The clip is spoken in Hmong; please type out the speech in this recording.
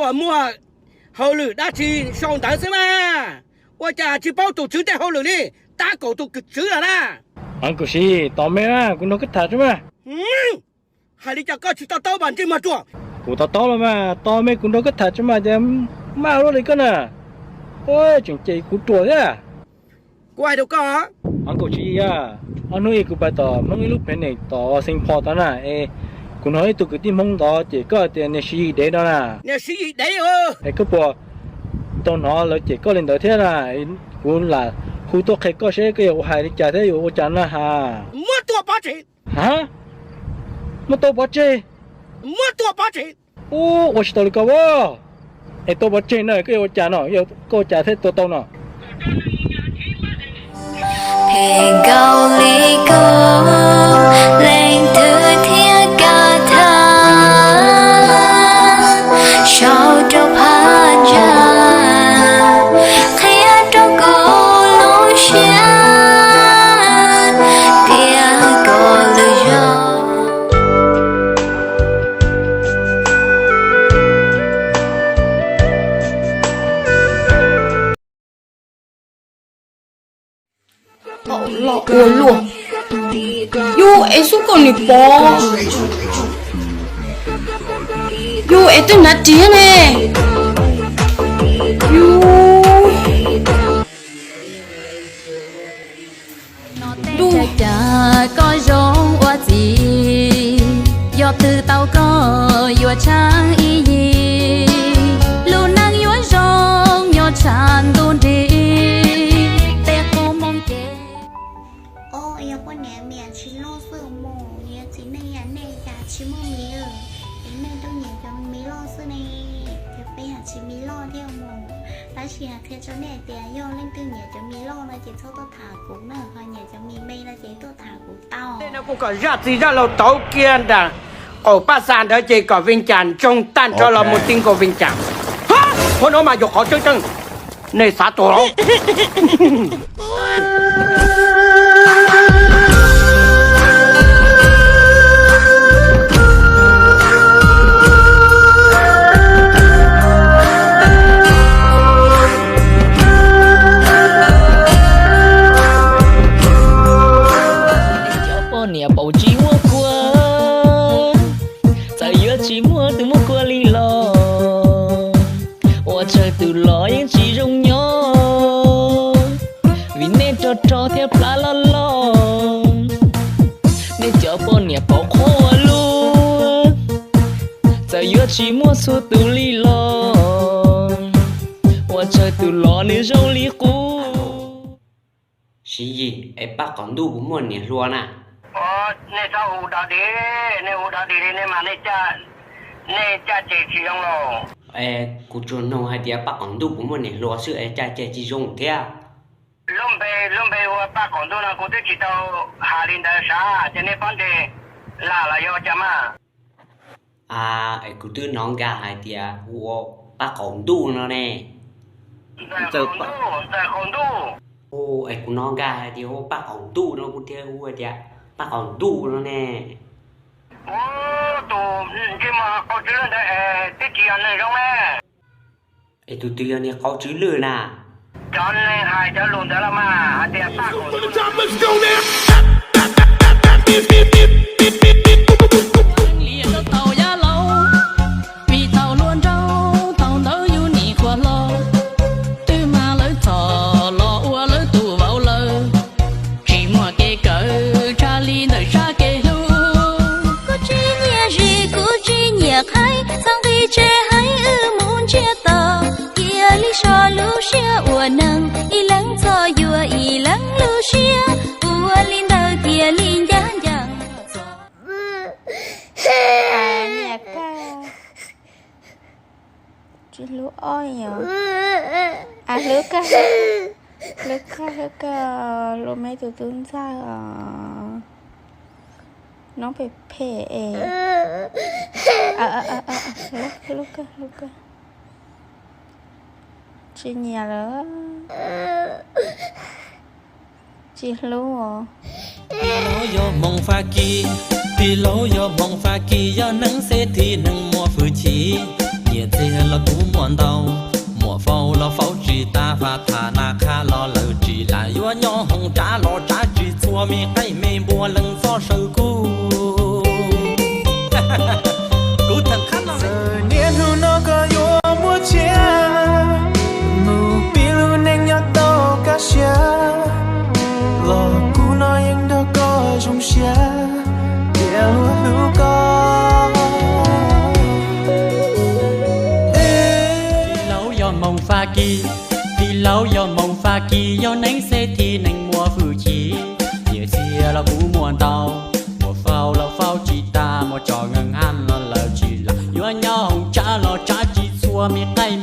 Ua muaj hauj lwm dab tsi sau ntawv xwb mas, ua cas tsis paub tus tswv tej hauj lwm li, tab kaum tus kwv tswv lawm na. Kuv sim tos me na, kuv nrog koj tham tso mas. Hais li cas koj tsis to taub mas ntsej muag ruam. Kuv to taub los mas, tos me kuv nrog koj tham tso mas, ces maj luaj li koj na. Ua tseem cem kuv ruam thiab. Kuv hais rau koj, Hmoob Kaus Tswv Yig, ob hnub ib kuv pais tom Hmoob ib lub phev neem tom Xeev Phos tod na, es kuv hnov ib tug kwv tij Hmoob ntawd ces koj tias niag Siv Yis dev no na. Niag Siv Yis dev, es koj puas tau hnov lawv cem koj li ntawd thiab na? Kuv lam hu tuaj qhia koj seb koj yuav ua hais li cas thiab yuav ua cas na has. Muab tua pov tseg. Ha? Muab tua pov tseg? Muab tua pov tseg. Ua tsis tau li koj as. Es tua pov tseg na koj yuav ua cas no, koj ua cas thiaj tua tau no? Phem nkaus li koj, leej twg thiaj kam tham, sau rau phab ntsa, qhia rau kuv lub siab, tias koj lwm zaus. Los ua luaj. Yus es xub koj nws pov. Yus es twb hnav riam ne. Yus. Cas koj zoo ua txiv, yog twg tau koj yuav tshav ib yig, lub neej yuav zoo nyob tshav ntuj nrig, tej qub moo ces. Os, yog poj niam me tsis loj xwb mus, yog txiv neej yam nej cas tsis muaj me, es nej tuaj nyiam cov me loj xwb ne, ces peb hais tsis me loj thiab mus. Tab sis hais qhia rau nej hais tias yog leej twg nyiam cov me loj no ces txhob tuaj tham kuv na, ho nyiam cov me me no ces tuaj tham kuv tau. Tej no kuj kom zaj txiv zaj laus tauv kiag nram qaum paj xa ntawd ces kom Veej Cas ntsoog tag nrho los mus ti nkaus Veej Cas. Qhov no mas yog qhov tseeb tseeb, nej xav tuag los? Cov poj niam paum tsis muaj kua, txawm yuav tsis muaj tus muaj kua li los, ua tsawg tus los yeej tsis zoo nyob, vim nej rog rog thiab plab loj loj. Nej cov poj niam paum qhuav ua luaj, txawm yuav tsis muaj txhua tus li los, ua tsawg tus los nws zoo li qub. Siv Yis, es Paj Qaum Ntuj puas muaj niam hluas na? Nej txhob hu dog dig, nej hu dog dig li nej mas nej caj ces tsis zoo los. Kuv tsuas nug hais tias Paj Qaum Ntuj puas muaj niam hluas xwb es caj ces tsis zoo thiab. Lub npe, lub npe hu ua Paj Qaum Ntuj no kuv twb tsis tau hais li ntawd sav, ces nej pob ntseg lam los yog cas mas? Es kuv twb hnov nkag hais tias hu ua Paj Qaum Ntuj no ne. Ntxawm Qaum Ntuj, Ntxawm Qaum Ntuj. Es kuv hnov nkag hais tias hu ua Paj Qaum Ntuj no kuv thiaj hu tias Paj Qaum Ntuj no ne. Tus ntsej muag qau tsw lwj ntawd es twb tsis yog neeg zoo ne. Es tus twg yog niag qau tsw lwj na? Cov neeg hais cov lus ntawd los mas hais tias Paj Qaum Ntuj. Li rau tau yab laus, vim tau hluas nraug tau ntawd yus nim qhuav hlob, twb mag lawv txhom los ua lawv tus vauv lawm. Tsis muaj kev kawm tshaj li ntawm sab kev hlub. Kuv tsis nyiam zis, kuv tsis nyiam qhaib, txhob nqis tseg heev, wb mus ntsiag to. Cia li so lub siab ua neeg, ib leeg txo yuav ib leeg lub siab, ua li ntawd cia li ncaj ncees. Tsis hlub ob yom? Hlub kawg, hlub kawg, hlub kawg, hlub me tus tub ntxawg os. Noob phem phem es. Hlub kawg, hlub kawg. Tsis nyiam lawm. Tsis hlub os. Tij laug yog Hmoob Fab Kis, tij laug yog Hmoob Fab Kis, yog neeg xeb thi neeg muaj hwj chim, nyiam txiag Los kuv muaj ntau, muaj faus los faus tsis tas, faj tham nas qha los lawv tsis lam, yuav nyob hoov tsav los tsav tsis txhua, me qaib me npua leej txhob saw kuv. Kuv tham qhab no. Txawm niaj hnub no koj yuav muaj tsiaj, mus pib lub neej nyob tau kaj siab, los kuv no yeej nrog koj zoo siab, tias luag hlub koj. Tij laug yog Hmoob Fab Kis, tij laug yog Hmoob Fab Kis, yog neeg xeb thib neeg muaj hwj chim. Nyiaj txiag los kuv muaj ntau, muaj faus los faus tsis tas, muaj tso nkeeg hab los lawv tsis lam, yuav nyob hoov tsav los tsav tsis txhua, me qaib